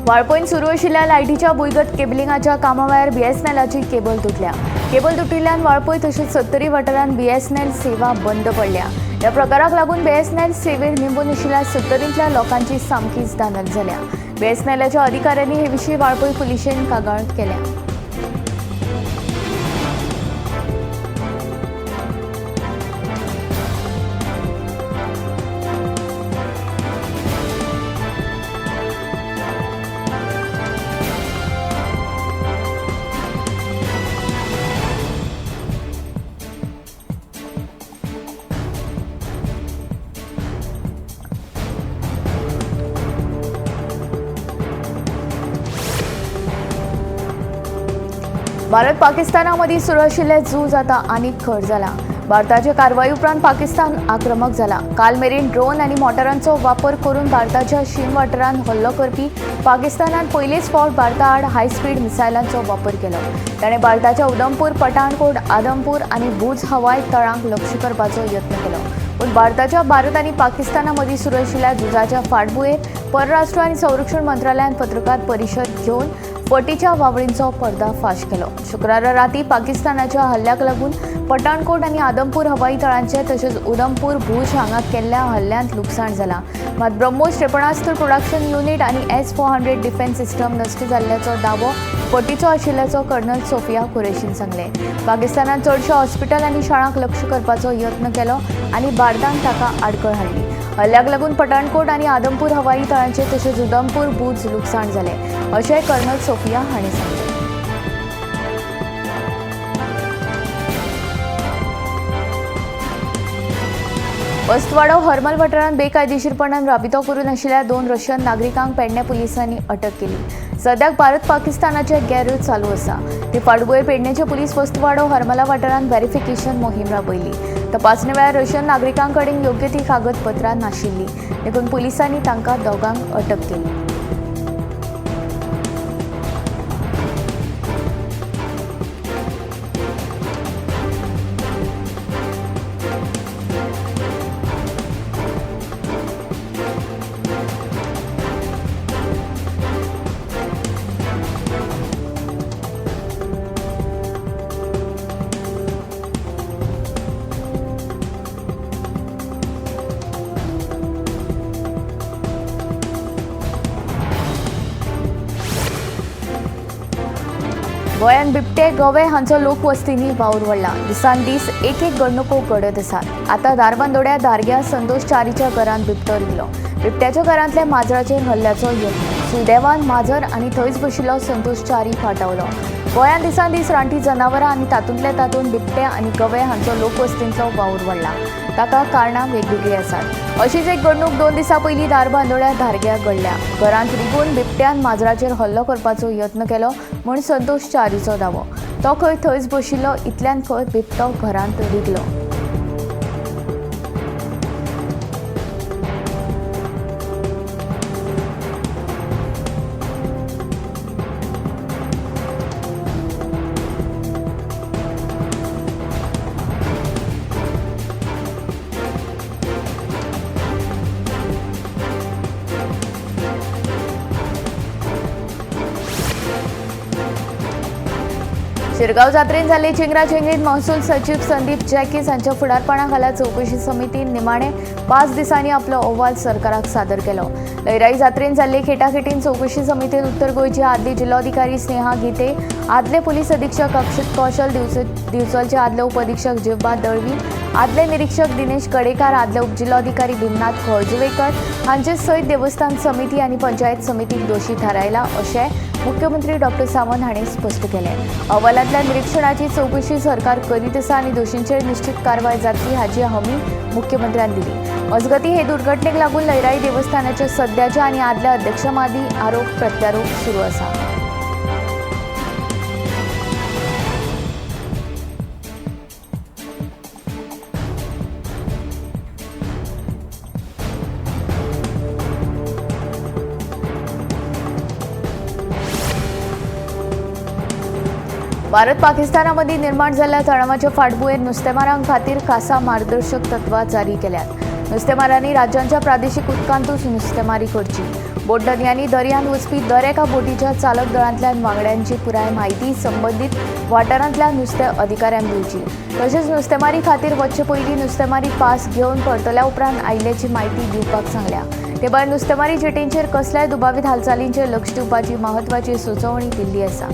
वाळपयन सुरू आशिल्ल्या लायटीच्या भुंयगत केबलिंगाच्या कामा वेळार बीएसएनएलाची केबल तुटल्या. केबल तुटिल्ल्यान वाळपय तशेंच सत्तरी वाठारांत बीएसएनएल सेवा बंद पडल्या. ह्या प्रकाराक लागून बीएसएनएल सेवेर निंबून आशिल्ल्या सत्तरींतल्या लोकांची सामकीच दानत जाल्या. बीएसएनएलाच्या अधिकाऱ्यांनी हे विशीं वाळपय पुलिशेन कागाळ केल्या. भारत पाकिस्ताना मदीं सुरू आशिल्लें झूज आतां आनीक खर जालां. भारताचे कारवाई उपरांत पाकिस्तान आक्रमक जाला. काल मेरेन ड्रोन आनी मोटारांचो वापर करून भारताच्या शीम वाठारांत हल्लो करपी पाकिस्तानान पयलेच फावट भारता आड हाय स्पीड मिसायलांचो वापर केलो. ताणें भारताच्या उधमपूर, पठाणकोट, आदमपूर आनी भूज हवाई तळांक लक्ष करपाचो यत्न केलो. पूण भारताच्या भारत आनी पाकिस्ताना मदीं सुरू आशिल्ल्या झुजाच्या फाटभुंयेर परराष्ट्र आनी संरक्षण मंत्रालयान पत्रकार परिशद घेवन फटीच्या वावडींचो पर्दाफाश केलो. शुक्रारा राती पाकिस्तानाच्या हल्ल्याक लागून पठाणकोट आनी आदमपूर हवाई तळांचे तशेंच उधमपूर भूज हांगा केल्ल्या हल्ल्यांत लुकसाण जालां. मात ब्रह्मोस क्षेपणास्त्र प्रोडक्शन युनिट आनी S-400 defence system नश्ट जाल्ल्याचो दावो फटीचो आशिल्ल्याचो कर्नल सोफिया कुरेशीन सांगलें. पाकिस्तानान चडशा हॉस्पिटल आनी शाळांक लक्ष करपाचो यत्न केलो आनी भारतान ताका आडखळ हाडली. हल्ल्याक लागून पठाणकोट आनी आदमपूर हवाई तळांचे तशेंच उधमपूर भूज लुकसाण जालें अशें कर्नल सोफिया हांणी सांगलें. वस्तवाडो हरमल वाठारांत बेकायदेशीरपणान राबितो करून आशिल्ल्या 2 रशियन नागरिकांक पेडणे पुलिसांनी अटक केली. सद्याक भारत पाकिस्तानाचे गॅरो चालू आसा. ते फाटभुंयेर पेडणेचे पुलीस वस्तवाडो हरमला वाठारांत व्हेरिफिकेशन मोहीम राबयली. तपासणे वेळार रशियन नागरिकां कडेन योग्य ती कागदपत्रां नाशिल्ली, देखून पुलिसांनी तांकां दोगांक अटक केली. गोंयांत बिबटे गवे हांचो लोकवस्तींनी वावर वाडला. दिसान दीस एक एक घडणुको घडत आसात. आतां धारबांदोड्या धारग्या संतोष च्यारीच्या घरांत बिबटो रिगलो. बिबट्याच्या घरांतल्या माजराचेर हल्ल्याचो यत्न. सुदैवान माजर आनी थंयच बशिल्लो संतोष च्यारी फाटावलो. गोंयांत दिसान दीस रानटी जनावरां आनी तातूंतले तातूंत बिबटे आनी गवे हांचो लोकवस्तींचो वावर वाडला. ताका कारणां वेगवेगळीं आसात. अशीच एक घडणूक 2 दिसां पयलीं धारबांदोड्या धारग्या घडल्या. घरांत रिगून बिबट्यान माजराचेर हल्लो करपाचो यत्न केलो म्हूण संतोष च्यारीचो दावो. तो खंय थंयच बशिल्लो, इतल्यान खंय बिबटो घरांत रिगलो. शिरगांव जात्रेन जाल्ले चेंगराचेंगरीत महसूल सचीव संदीप जॅकीस हांच्या फुडारपणा खाला चवकशी समितीन निमाणे 5 दिसांनी आपलो अहवाल सरकाराक सादर केलो. लयराई जात्रेन जाल्ले खेटाखेटीन चवकशी समितीन उत्तर गोंयचे आदली जिल्लोधिकारी स्नेहा गीते, आदले पुलीस अधीक्षक अक्षत कौशल, दिवचलचे आदले उपअधीक्षक जिवबा दळवी, आदले निरीक्षक दिनेश कडेकार, आदले उपजिल्लोधिकारी भीमनाथ खोर्जुवेकर हांचे सयत देवस्थान समिती आनी पंचायत समितीक दोशी थारायला अशें मुख्यमंत्री डॉक्टर सावंत हांणी स्पश्ट केलें. अहवालांतल्या निरीक्षणाची चवकशी सरकार करीत आसा आनी दोशींचेर निश्चित कारवाय जातली हाची हमी मुख्यमंत्र्यान दिली. मजगतीं हे दुर्घटनेक लागून लयराई देवस्थानाच्या सद्याच्या आनी आदल्या अध्यक्षां मदीं आरोप प्रत्यारोप सुरू आसा. भारत पाकिस्तानामदीं निर्माण जाल्ल्या तणावाच्या फाटभुंयेर नुस्तेमारां खातीर खासा मार्गदर्शक तत्वां जारी केल्यात. नुस्तेमारांनी राज्यांच्या प्रादेशीक उदकांतूच नुस्तेमारी करची. बोट धनयांनी दर्यांत वचपी दर एका बोटीच्या चालक दळांतल्या वांगड्यांची पुराय म्हायती संबंदीत वाठारांतल्या नुस्तें अधिकाऱ्यांक दिवची. तशेंच नुस्तेमारी खातीर वचचे पयलीं नुस्तेमारी पास घेवन परतल्या उपरांत आयिल्ल्याची म्हायती दिवपाक सांगल्या. ते भायर नुस्तेमारी जेटींचेर कसल्याय दुबावीत हालचालींचेर लक्ष दिवपाची म्हत्वाची सुचोवणी दिल्ली आसा.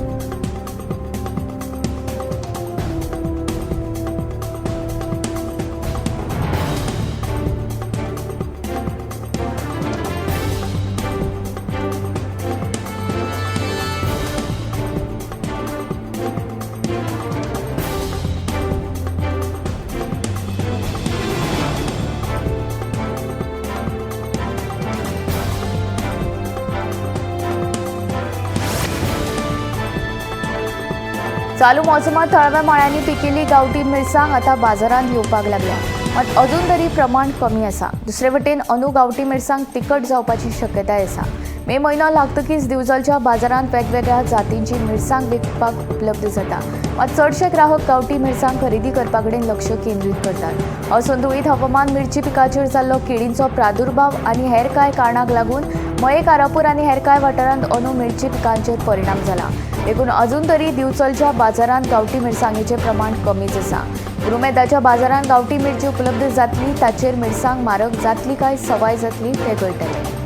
चालू मोसमात थळाव्या मळ्यांनी पिकिल्ली गांवठी मिरसांग आतां बाजारांत येवपाक लागल्या, मात अजून तरी प्रमाण कमी आसा. दुसरे वटेन अंदू गांवठी मिरसांग तिखट जावपाची शक्यताय आसा. मे म्हयनो लागतकीच दिवचलच्या बाजारांत वेगवेगळ्या जातींची मिरसांग विकपाक उपलब्ध जाता, मात चडशे ग्राहक गांवठी मिरसांग खरेदी करपा कडेन लक्ष केंद्रीत करतात. असंतुळीत हवामान, मिरची पिकाचेर जाल्लो किडींचो प्रादुर्भाव आनी हेर कांय कारणांक लागून मये, कारापूर आनी हेर कांय वाठारांत अंदू मिरची पिकांचेर परिणाम जाला. देखून अजून तरी दिवचलच्या बाजारांत गांवठी मिरसांगेचें प्रमाण कमीच आसा. पुरुमेंताच्या बाजारांत गांवठी मिरची उपलब्ध जातली ताचेर मिरसांग म्हारग जातली काय सवाय जातली तें कळटलें.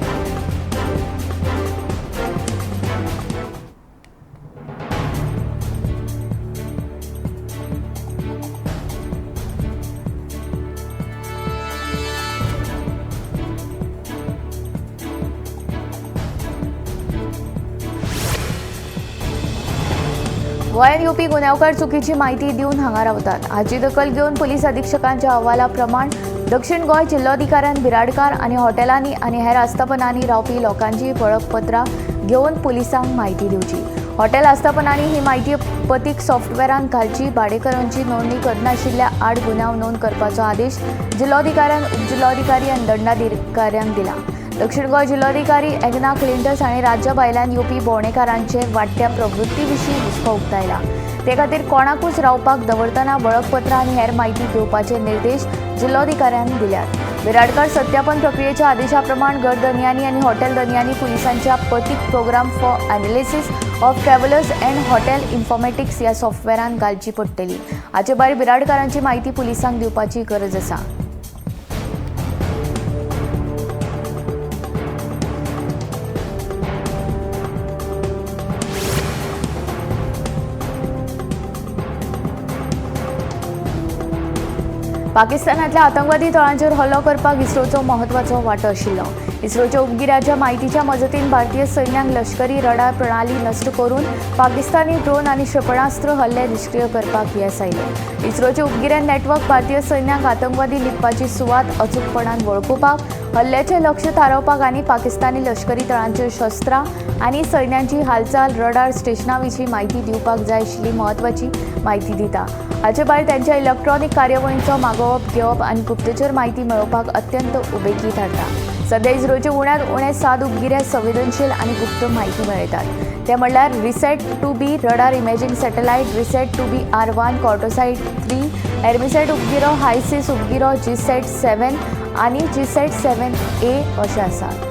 गोंयांत येवपी गुन्यांवकार चुकीची म्हायती दिवन हांगा रावतात. हाची दखल घेवन पुलीस अधिक्षकांच्या अहवाला प्रमाण दक्षिण गोंय जिल्लोधिकाऱ्यान बिराडकार आनी हॉटेलांनी आनी हेर आस्थापनांनी रावपी लोकांची वळखपत्रां घेवन पुलिसांक म्हायती दिवची. हॉटेल आस्थापनांनी ही म्हायती पतीक सॉफ्टवॅरांत घालची. भाडेकरांची नोंदणी करनाशिल्ल्या आड गुन्यांव नोंद करपाचो आदेश जिल्लोधिकाऱ्यान उपजिल्लोधिकारी आनी दंडाधिकाऱ्यांक दिला. दक्षिण गोंय जिल्लोधिकारी एग्ना क्लिंटस हांणी राज्या भायल्यान येवपी भोंवडेकारांचे वाडट्या प्रवृत्ती विशीं हुस्को उक्तायला. ते खातीर कोणाकूच रावपाक दवरतना वळखपत्रां आनी हेर म्हायती घेवपाचे निर्देश जिल्लोधिकाऱ्यान दिल्यात. बिराडकार सत्यापन प्रक्रियेच्या आदेशा प्रमाण घर धनयांनी आनी हॉटेल धनयांनी पुलिसांच्या पतीक programme for analysis of travellers and hotel informatics ह्या सॉफ्टवॅरान घालची पडटली. हाचे भायर बिराडकारांची म्हायती पुलिसांक दिवपाची गरज आसा. पाकिस्तानांतल्या आतंकवादी तळांचेर हल्लो करपाक इस्रोचो म्हत्वाचो वांटो आशिल्लो. इस्रोच्या उपगिऱ्याच्या म्हायतीच्या मजतीन भारतीय सैन्यांक लश्करी रडार प्रणाली नश्ट करून पाकिस्तानी ड्रोन आनी क्षेपणास्त्र हल्ले निश्क्रीय करपाक येस आयलें. इस्रोचे उपगिरे नेटवर्क भारतीय सैन्यांक आतंकवादी लिपपाची सुवात अचूकपणान वळखुपाक, हल्ल्याचें लक्ष थारावपाक आनी पाकिस्तानी लश्करी तळांचेर शस्त्रां आनी सैन्यांची हालचाल रडार स्टेशना विशीं म्हायती दिवपाक जाय आशिल्ली म्हत्वाची म्हायती दिता. हाचे भायर त्यांच्या इलेक्ट्रॉनिक कार्यावळींचो मागोवप घेवप आनी गुप्तचर म्हायती मेळोवपाक अत्यंत उपेगी थारता. सध्या इस्रोचे उण्यांत उणे 7 उपगिरे संवेदनशील आनी गुप्त म्हायती मेळयतात. ते म्हणल्यार RISAT 2B radar imaging satellite, RISAT 2B R1, Cartosat 3, ERMISAT उपगिरो, HySIS उपगिरो, GSAT 7 आनी जीसॅट 7A अशे आसात.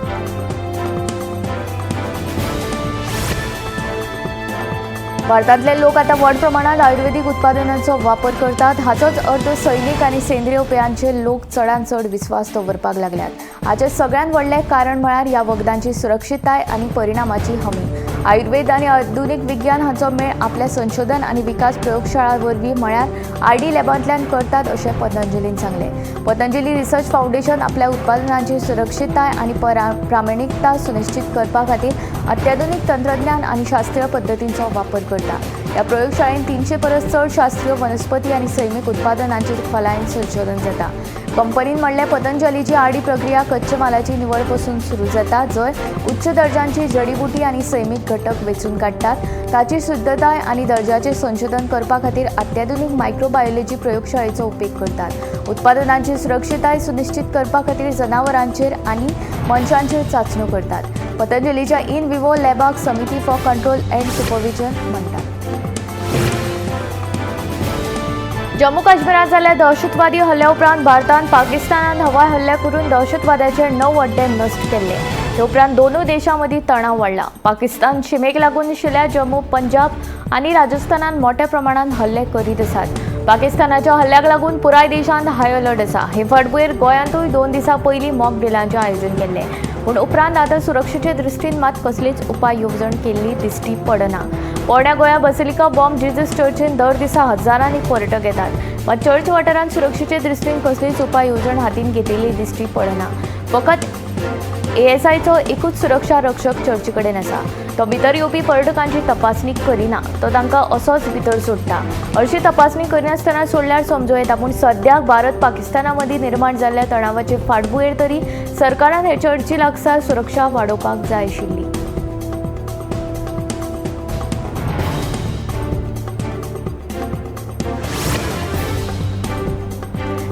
भारतांतले लोक आतां व्हड प्रमाणांत आयुर्वेदीक उत्पादनांचो वापर करतात. हाचोच अर्थ सैमीक आनी सेंद्रीय उपायांचेर लोक चडांत चड विस्वास दवरपाक लागल्यात. हाचें सगळ्यांत व्हडलें कारण म्हळ्यार ह्या वखदांची सुरक्षितताय आनी परिणामाची हमी. आयुर्वेद आनी आधुनीक विज्ञान हांचो मेळ आपल्या संशोधन आनी विकास प्रयोगशाळा वरवीं म्हळ्यार आयडी लॅबांतल्यान करतात अशें पतंजलीन सांगलें. पतंजली रिसर्च फावंडेशन आपल्या उत्पादनांची सुरक्षितताय आनी प्रामाणीकता सुनिश्चित करपा खातीर अत्याधुनीक तंत्रज्ञान आनी शास्त्रीय पद्दतींचो वापर करता. ह्या प्रयोगशाळेंत 300 परस चड शास्त्रीय वनस्पती आनी सैमीक उत्पादनांचेर खोलायेन संशोधन जाता. कंपनीन म्हणलें, पतंजलीची आडी प्रक्रिया कच्च्या मालाची निवड पसून सुरू जाता, जंय उच्च दर्जांची जडीबुटी आनी सैमीक घटक वेंचून काडटात. ताची शुद्धताय आनी दर्जाचें संशोधन करपा खातीर अत्याधुनीक मायक्रोबायोलॉजी प्रयोगशाळेचो उपेग करतात. उत्पादनांची सुरक्षितताय सुनिश्चित करपा खातीर जनावरांचेर आनी मनशांचेर चांचण्यो करतात. पतंजलीच्या इन विवो लॅबाक समिती फॉर कंट्रोल अँड सुपरविजन म्हणटात. जम्मू काश्मीरात जाल्ल्या दहशतवादी हल्ल्या उपरांत भारतान पाकिस्तानान हवाई हल्ले करून दहशतवाद्याचे 9 अड्डे नश्ट केल्ले। ते उपरांत दोनूय देशां मदीं तणाव वाडला। पाकिस्तान शिमेक लागून आशिल्ल्या जम्मू, पंजाब आनी राजस्थानान मोठ्या प्रमाणात हल्ले करीत आसात। पाकिस्तानाच्या हल्ल्याक लागून पुराय देशांत हाय अलर्ट आसा। हे फाटभुंयेर गोंयांतूय 2 दिसां पयलीं मॉक ड्रिलांचें आयोजन केल्लें, पूण उपरांत आतां सुरक्षेचे दृश्टीन मात कसलीच उपाय येवजण केल्ली दिश्टी पडना। पोरण्या गोंया बसिलिका बॉम जीजस चर्चीन दर दिसा हजारांनी पर्यटक येतात, मात चर्च वाठारांत सुरक्षेचे दृश्टीन कसलीच उपाय येवजण हातीन घेतिल्ली दिश्टी पडना। फकत एएसआयचो एकूच सुरक्षा रक्षक चर्ची कडेन आसा। तो भितर येवपी पर्यटकांची तपासणी करिना, तो तांकां असोच भितर सोडटा। अशी तपासणी करिनासतना सोडल्यार समजूं येता, पूण सद्याक भारत पाकिस्ताना मदीं निर्माण जाल्ल्या तणावाचे फाटभुंयेर तरी सरकारान हे चर्ची लागसार सुरक्षा वाडोवपाक जाय आशिल्ली।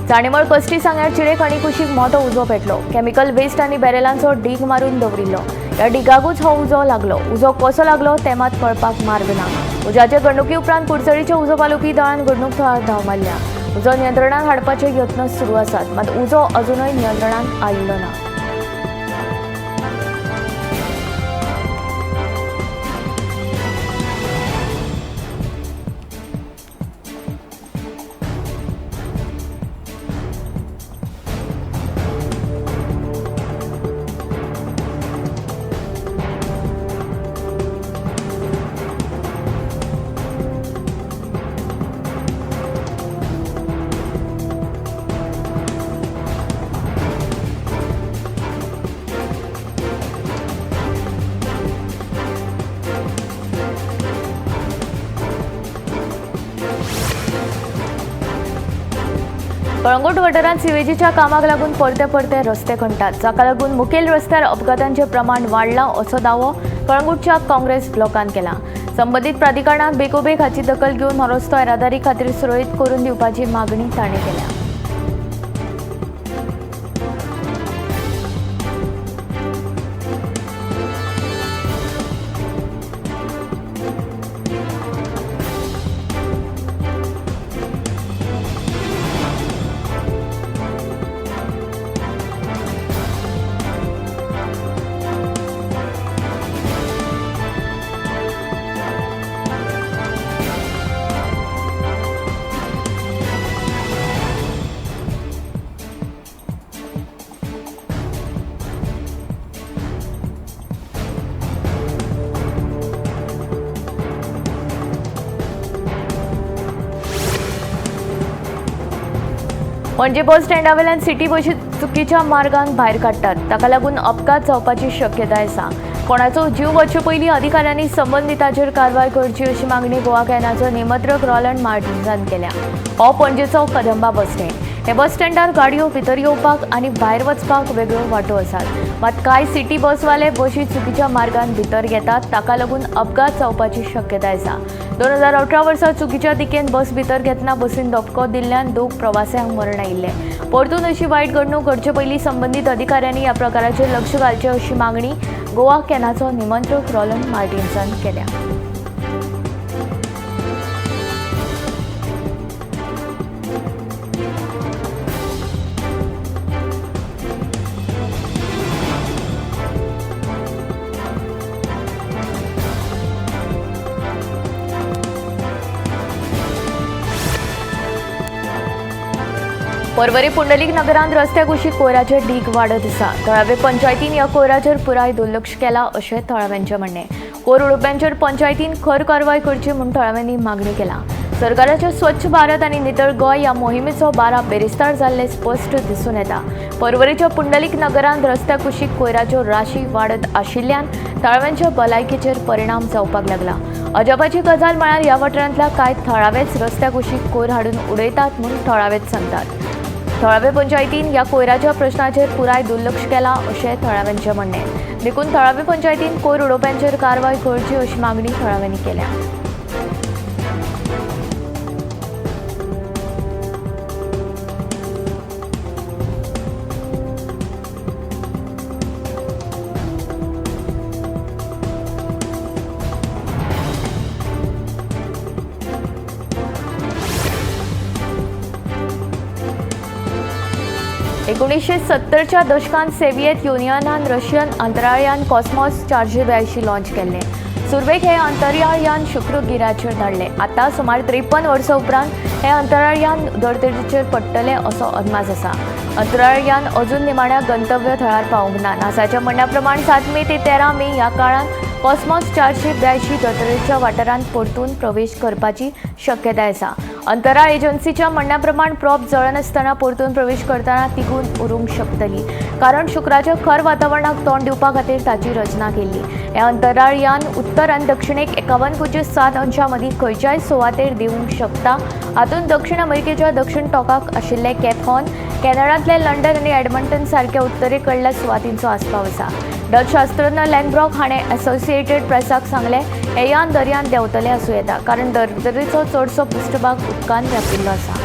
चाणेमळ कस्टी सांग्यार चिरे खणी कुशीक मोठो उजो पेटलो। केमिकल वेस्ट आनी बॅरेलांचो डीग मारून दवरिल्लो। ह्या डिगाकूच हो उजो लागलो। उजो कसो लागलो तें मात कळपाक मार्ग ना। उज्याचे घडणुके उपरांत कुडचडीच्या उजो पालोवपी दळान घडणूक थळार धांव मारल्या। उजो नियंत्रणात हाडपाचे यत्न सुरू आसात, मात उजो अजुनूय नियंत्रणात आयिल्लो ना। कळंगूट वाठारांत सिवेजीच्या कामाक लागून परते परते रस्ते खणटात, जाका लागून मुखेल रस्त्यार अपघातांचें प्रमाण वाडलां असो दावो कळंगूटच्या काँग्रेस ब्लॉकान केला। संबंदीत प्राधिकरणान बेगोबेग हाची दखल घेवन हो रस्तो येरादारी खातीर सुरळीत करून दिवपाची मागणी तांणी केल्या। पणजे बस स्टँडा वयल्यान सिटी बशी चुकीच्या मार्गान भायर काडटात, ताका लागून अपघात जावपाची शक्यताय आसा। कोणाचो जीव वचचे पयलीं अधिकाऱ्यांनी संबंदिताचेर कारवाय करची अशी मागणी गोवा कॅनाचो निमंत्रक रोलंड मार्टिन्सान केल्या। हो पणजेचो कदंबा बस स्टँड। हे बस स्टँडार गाडयो भितर येवपाक आनी भायर वचपाक वेगळ्यो वाटो आसात, मात कांय सिटी बसवाले बशी चुकीच्या मार्गान भितर घेतात, ताका लागून अपघात जावपाची शक्यताय आसा। 2018 वर्सा चुकीच्या दिकेन बस भितर घेतना बसीन धपको दिल्ल्यान 2 प्रवाशांक मरण आयिल्लें। परतून अशी वायट घडणूक घडचे पयलीं संबंदीत अधिकाऱ्यांनी ह्या प्रकाराचेर लक्ष घालचें अशी मागणी गोवा कॅनाचो निमंत्रक रोलंड मार्टिन्सान केल्या। पर्वरी पुंडलीक नगरांत रस्त्या कुशीक कोयराचे ढीग वाडत आसा। थळावे पंचायतीन ह्या कोयराचेर पुराय दुर्लक्ष केलां अशें थळाव्यांचें म्हणणें। कोयर उडोवप्यांचेर पंचायतीन खर कारवाय करची म्हूण थळाव्यांनी मागणी केला। सरकाराच्या स्वच्छ भारत आनी नितळ गोंय ह्या मोहिमेचो 12 बेरेस्तार जाल्लें स्पश्ट दिसून येता। पर्वरीच्या पुंडलीक नगरांत रस्त्या कुशीक कोयराच्यो राशी वाडत आशिल्ल्यान थळाव्यांच्या भलायकेचेर परिणाम जावपाक लागला। अजापाची गजाल म्हळ्यार ह्या वाठारांतल्या कांय थळावेच रस्त्या कुशीक कोयर हाडून उडयतात म्हूण थळावेच सांगतात। थळावे पंचायतीन ह्या कोयराच्या प्रश्नाचेर पुराय दुर्लक्ष केलां अशें थळाव्यांचें म्हणणें। देखून थळावे पंचायतीन कोयर उडोवप्यांचेर कारवाय करची अशी मागणी थळाव्यांनी केल्या। 1970च्या दशकांत सोव्हिएत युनियनान रशियन अंतराळयान कॉस्मॉस 482 लॉन्च केल्लें. सुरवेक हें अंतराळयान शुक्र गिऱ्याचेर धाडलें. आतां सुमार 53 वर्सां उपरांत हें अंतराळयान धर्तरेचेर पडटलें असो अदमास आसा. अंतराळयान अजून निमाण्या गंतव्य थळार पावूंक ना. नासाच्या म्हणण्या प्रमाण 7 मे ते 13 मे ह्या काळांत कॉस्मॉस 482 धर्तरेच्या वाठारांत परतून प्रवेश करपाची शक्यताय आसा. अंतराळ एजन्सीच्या म्हणण्या प्रमाण प्रॉप जळनासतना परतून प्रवेश करतना तिगून उरूंक शकतली, कारण शुक्राच्या खर वातावरणाक तोंड दिवपा खातीर ताची रचना केल्ली. हें अंतराळयान उत्तर आनी दक्षिणेक 51.7 अंशां मदीं खंयच्याय सुवातेर देंवूंक शकता. हातूंत दक्षिण अमेरिकेच्या दक्षिण टोकाक आशिल्ले केप हॉर्न, कॅनडांतले लंडन आनी एडमंटन सारक्या उत्तरे कडल्या सुवातींचो आस्पाव आसा. डच शास्त्रज्ञ लॅनब्रॉक हाणें असोसिएटेड प्रेसाक सांगलें, हें यान दर्यांत देंवतलें आसूं येता, कारण धर्तरेचो चडसो पृश्ठभाग उदकान व्यापिल्लो आसा.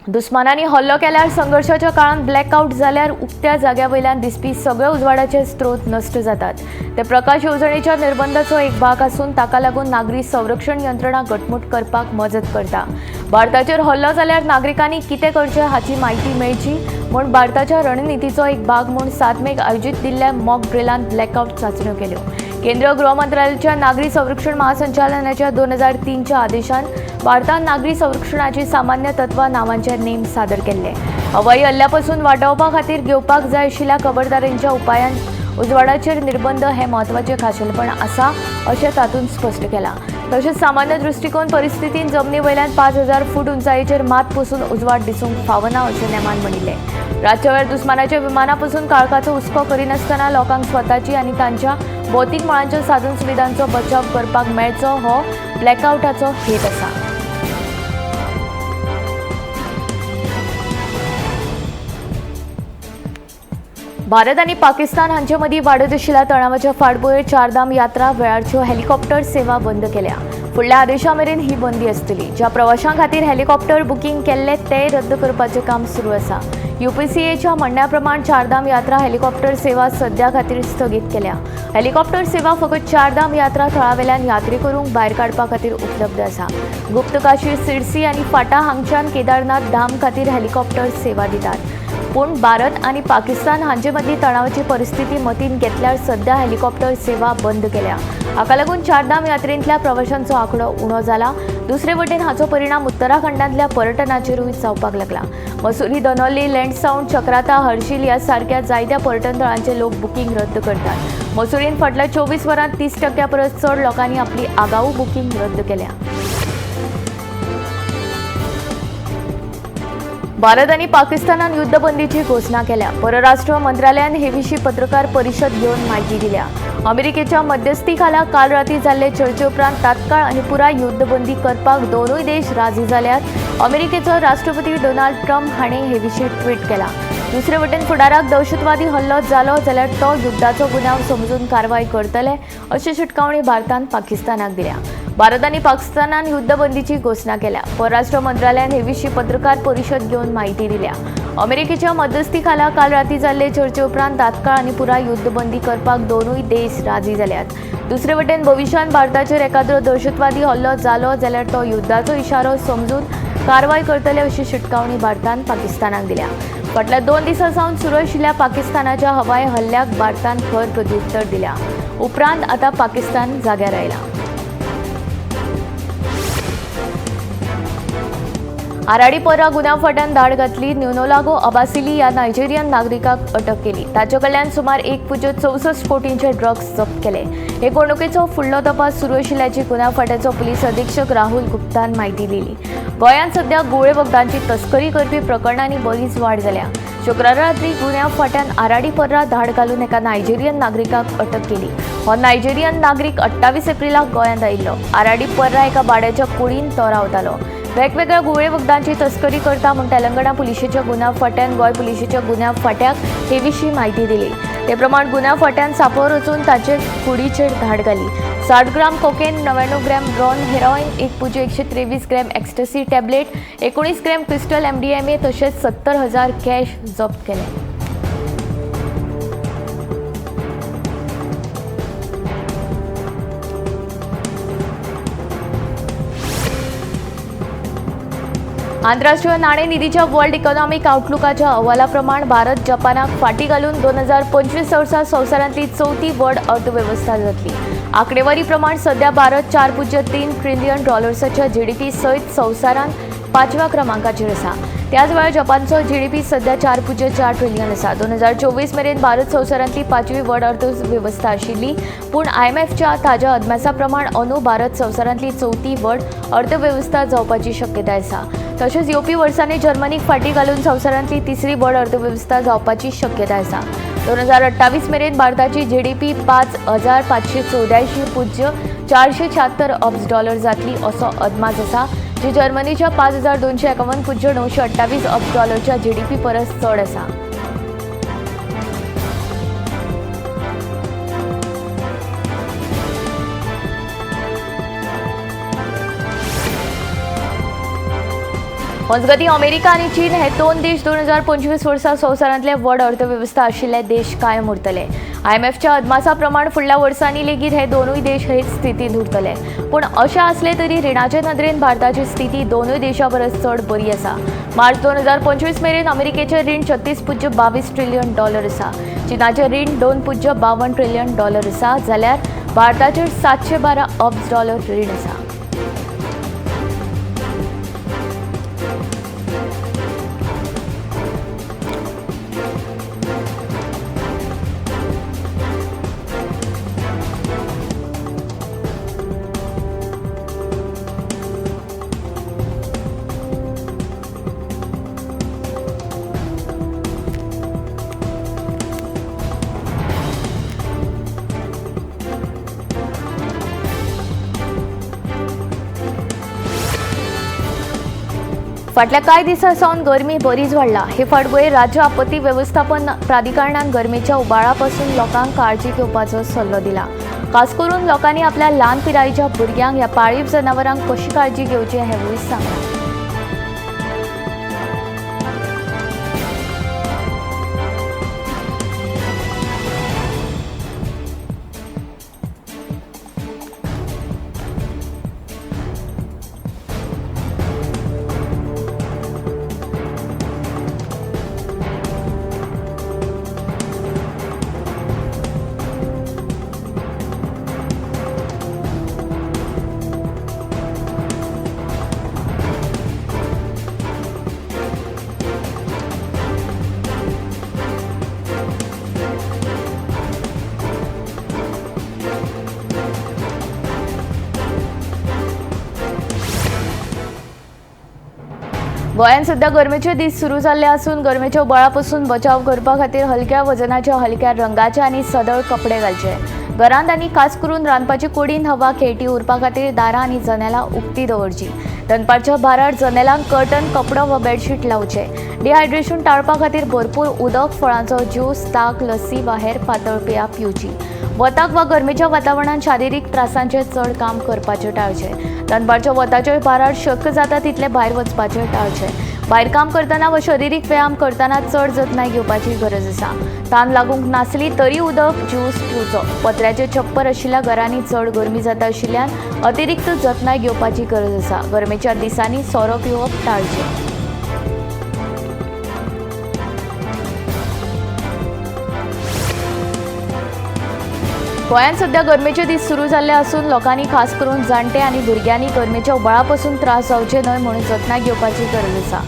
दुस्मानांनी हल्लो केल्यार संघर्शाच्या काळांत ब्लॅकआउट जाल्यार उक्त्या जाग्या वयल्यान दिसपी सगळे उजवाडाचे स्रोत नश्ट जातात. ते प्रकाश येवजणेच्या निर्बंधाचो एक भाग आसून ताका लागून नागरी संरक्षण यंत्रणा घटमूट करपाक मजत करता. भारताचेर हल्लो जाल्यार नागरिकांनी कितें करचें हाची म्हायती मेळची म्हूण भारताच्या रणनितीचो एक भाग म्हूण 7 मेक आयोजीत दिल्ल्या मॉक ड्रिलांत ब्लॅकआउट चांचण्यो केल्यो. केंद्रीय गृह मंत्रालयाच्या नागरी संरक्षण महासंचालनाच्या 2003च्या आदेशान भारतान नागरी संरक्षणाची सामान्य तत्वां नांवांचे नेम सादर केल्ले. हवाई हल्ल्यापासून वाटावपा खातीर घेवपाक जाय आशिल्ल्या खबरदारींच्या उपायान उजवाडाचेर निर्बंध हें म्हत्वाचें खाशेलपण आसा अशें तातूंत स्पश्ट केलां. तशेंच सामान्य दृश्टिकोन परिस्थितींत जमनी वयल्यान 5000 फूट उंचायेचेर मात पसून उजवाड दिसूंक फावना अशें नेमान म्हणिल्लें. रातच्या वेळार दुस्मानाच्या विमानापसून काळखाचो हुस्को करिनासतना लोकांक स्वताची आनी तांच्या भौतीक मळांच्या साधन सुविधांचो बचाव करपाक मेळचो हो ब्लॅकआउटाचो हेत आसा. भारत आनी पाकिस्तान हांचे मदीं वाडत आशिल्ल्या तणावाच्या फाटभुंयेर चारधाम यात्रा वेळारच्यो हेलिकॉप्टर सेवा बंद केल्या. फुडल्या आदेशा मेरेन ही बंदी आसतली. ज्या प्रवाशां खातीर हेलिकॉप्टर बुकींग केल्ले ते रद्द करपाचें काम सुरू आसा. UPCAच्या म्हणण्या प्रमाण चारधाम यात्रा हेलिकॉप्टर सेवा सध्या खातीर स्थगीत केल्या. हेलिकॉप्टर सेवा फकत चारधाम यात्रा थळावेल्यान यात्रेकरूंक भायर काडपा खातीर उपलब्ध आसा. गुप्तकाशी, सिरसी आनी फाटा हांगच्यान केदारनाथ धाम खातीर हेलिकॉप्टर सेवा दितात. पूण भारत आनी पाकिस्तान हांचे मदली तणावाची परिस्थिती मतींत घेतल्यार सध्या हेलिकॉप्टर सेवा बंद केल्या. हाका लागून चारधाम यात्रेंतल्या प्रवाशांचो आंकडो उणो जाला. दुसरे वटेन हाचो परिणाम उत्तराखंडांतल्या पर्यटनाचेरूय जावपाक लागला. मसुरी, दनोली, लँडसावंड, चक्राता, हर्शील ह्या सारक्या जायत्या पर्यटन थळांचे लोक बुकींग रद्द करतात. मसुरीन फाटल्या 24 वरांत 30% परस चड लोकांनी आपली आगाऊ बुकींग रद्द केल्या. भारत आनी पाकिस्तानान युद्धबंदीची घोशणा केल्या. परराष्ट्र मंत्रालयान हे विशीं पत्रकार परिशद घेवन म्हायती दिल्या. अमेरिकेच्या मध्यस्थी खाला काल राती जाल्ले चर्चे उपरांत तात्काळ आनी पुराय युद्धबंदी करपाक दोनूय देश राजी जाल्यात. अमेरिकेचो राष्ट्रपती डोनाल्ड ट्रम्प हाणें हे विशीं ट्वीट केला. दुसरे वटेन फुडाराक दहशतवादी हल्लो जालो जाल्यार तो युद्धाचो गुन्यांव समजून कारवाय करतले अशी शिटकावणी भारतान पाकिस्तानाक दिल्या. भारत आनी पाकिस्तानान युद्धबंदीची घोशणा केल्या. परराष्ट्र मंत्रालयान हे विशीं पत्रकार परिशद घेवन म्हायती दिल्या. अमेरिकेच्या मध्यस्थी खाला काल राती जाल्ले चर्चे उपरांत तात्काळ आनी पुराय युद्धबंदी करपाक दोनूय देश राजी जाल्यात. दुसरे वटेन भविश्यांत भारताचेर एखाद्रो दहशतवादी हल्लो जालो जाल्यार तो युद्धाचो इशारो समजून कारवाय करतले अशी शिटकावणी भारतान पाकिस्तानाक दिल्या. फाटल्या 2 दिसां सावन सुरू आशिल्ल्या पाकिस्तानाच्या हवाई हल्ल्याक भारतान खर प्रत्युत्तर दिल्या. उपरांत आतां पाकिस्तान जाग्यार आयला. आराडी पर्रा गुन्यांव फांट्यान धाड घातली. न्युनोलागो अबासिली ह्या नायजेरियन नागरिकाक अटक केली. ताचे कडल्यान सुमार 1.64 कोटींचे ड्रग्स जप्त केले. हे घडणुकेचो फुडलो तपास सुरू आशिल्ल्याची गुन्यांव फांट्याचो पुलीस अधीक्षक राहुल गुप्तान म्हायती दिली. गोंयांत सध्या गुळे वखदांची तस्करी करपी प्रकरणांनी बरीच वाड जाल्या. शुक्रारा राती गुन्यांव फांट्यान आराडी पर्रा धाड घालून एका नायजेरियन नागरिकाक अटक केली. हो नायजेरियन नागरीक 28 एप्रिलाक गोंयांत आयिल्लो. आराडी पर्रा एका भाड्याच्या कुडीन तो रावतालो. वेगवेगळ्या गुळे वखदांची तस्करी करता म्हूण तेलंगणा पुलिशेच्या गुन्यांव फांट्यान गोंय पुलिशेच्या गुन्यांव फांट्याक हे विशीं म्हायती दिली. ते प्रमाण गुन्यांव फांट्यान सापोर वचून ताचे कुडीचेर धाड घाली. 60 gram cocaine, 99 gram brown heroin, 1.123 gram ecstasy tablet, 19 gram crystal MDMA तशेंच 70,000 कॅश जप्त केले. आंतरराष्ट्रीय नाणे निधीच्या वर्ल्ड इकॉनॉमिक आउटलुकाच्या अहवाला प्रमाण भारत जपानाक फाटी घालून 2025 वर्सा संवसारांतली चवथी व्हड अर्थवेवस्था जातली. आंकडेवारी प्रमाण सध्या भारत 4.3 ट्रिलियन डॉलर्साच्या जीडीपी सयत संवसारांत 5व्या क्रमांकाचेर आसा. त्याच वेळार जपानचो जीडीपी सध्या 4.4 ट्रिलियन आसा. 2024 मेरेन भारत संवसारांतली 5वी व्हड अर्थवेवस्था आशिल्ली, पूण आयएमएफच्या ताज्या अदमासा प्रमाण अंदू भारत संवसारांतली चवथी व्हड अर्थवेवस्था जावपाची शक्यताय आसा. तशेंच येवपी वर्सांनी जर्मनीक फाटी घालून संवसारांतली 3री व्हड अर्थवेवस्था जावपाची शक्यताय आसा. 2028 मेरेन भारताची जीडीपी 5584.476 अब्ज डॉलर जातली असो अदमास आसा, जी जर्मनीच्या 5251.928 अब्ज डॉलरच्या जीडीपी परस चड आसा. मजगतीं अमेरिका आनी चीन हे दोन देश 2025 वर्सा संवसारांतले व्हड अर्थवेवस्था आशिल्ले देश कायम उरतले. आयएमएफच्या अदमासा प्रमाण फुडल्या वर्सांनी लेगीत हे दोनूय देश हेच स्थितींत उरतले. पूण अशें आसलें तरी रिणाचे नदरेन भारताची स्थिती दोनूय देशां परस चड बरी आसा. मार्च 2025 मेरेन अमेरिकेचें रीण 36.22 ट्रिलियन डॉलर आसा, चीनाचें रीण 2.52 ट्रिलियन डॉलर आसा, जाल्यार भारताचेर 712 अब्ज डॉलर रीण आसा. फाटल्या कांय दिसां सावन गरमी बरीच वाडला. हे फाटभुंयेर राज्य आपत्ती वेवस्थापन प्राधिकरणान गरमेच्या उबाळा पासून लोकांक काळजी घेवपाचो सल्लो दिला. खास करून लोकांनी आपल्या ल्हान पिरायेच्या भुरग्यांक ह्या पाळीव जनावरांक कशी काळजी घेवची हेंवूय सांगलां. गोंयांत सध्या गरमेचे दीस सुरू जाल्ले आसून गरमेच्या उबाळा पसून बचाव करपा खातीर हलक्या वजनाचे, हलक्या रंगाचे आनी सदळ कपडे घालचे. घरांत आनी खास करून रांदपाची कुडींत हवा खेळटी उरपा खातीर दारां आनी जनेलां उक्ती दवरची. दनपारच्या भारार जनेलांक कर्टन, कपडो वा बेडशीट लावचे. डिहायड्रेशन टाळपा खातीर भरपूर उदक, फळांचो ज्यूस, ताक, लस्सी वा हेर पातळ पेयां पिवची. वताक वा गरमेच्या वातावरणांत शारिरीक त्रासांचें चड काम करपाचें टाळचें. दनपारच्या वताच्या भारार शक्य जाता तितलें भायर वचपाचें टाळचें. भायर काम करतना वा शारिरीक व्यायाम करतना चड जतनाय घेवपाची गरज आसा. तान लागूंक नासली तरी उदक, ज्यूस पिवचो. पत्र्याचे छप्पर आशिल्ल्या घरांनी चड गरमी जाता आशिल्ल्यान अतिरिक्त जतनाय घेवपाची गरज आसा. गरमेच्या दिसांनी सोरो पिवप टाळचें. गोंयांत सध्या गरमेचे दीस सुरू जाल्ले आसून लोकांनी खास करून जाणटे आनी भुरग्यांनी गरमेच्या उबाळा पसून त्रास जावचे न्हय म्हणून जतनाय घेवपाची गरज आसा.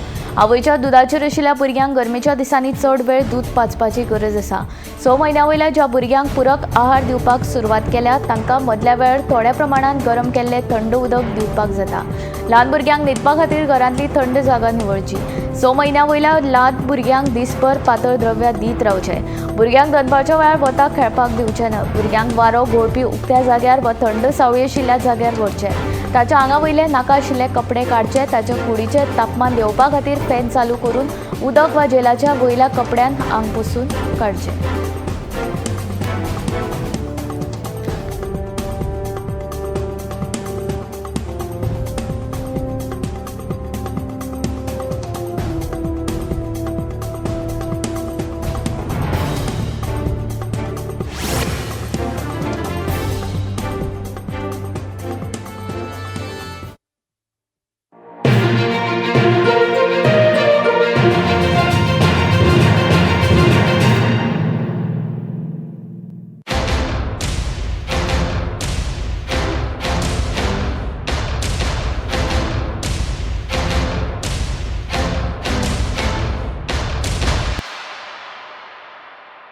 आवयच्या दुदाचेर आशिल्ल्या भुरग्यांक गरमेच्या दिसांनी चड वेळ दूद पाजपाची गरज आसा. 6 म्हयन्यां वयल्या ज्या भुरग्यांक पुरक आहार दिवपाक सुरवात केल्या तांकां मदल्या वेळार थोड्या प्रमाणांत गरम केल्लें थंड उदक दिवपाक जाता. ल्हान भुरग्यांक न्हिदपा खातीर घरांतली थंड जागा निवळची. 6 म्हयन्यां वयल्या ल्हान भुरग्यांक दिसभर पातळ द्रव्यां दीत रावचें. भुरग्यांक दनपारच्या वेळार वताक खेळपाक दिवचें ना. भुरग्यांक वारो घोळपी उक्त्या जाग्यार वा थंड सावळी आशिल्ल्या जाग्यार व्हरचें. ताच्या आंगा वयले नाका आशिल्ले कपडे काडचे. ताच्या कुडीचें तापमान देंवपा खातीर फॅन चालू करून उदक वा जेलाच्या वयल्या कपड्यान आंग पुसून काडचें.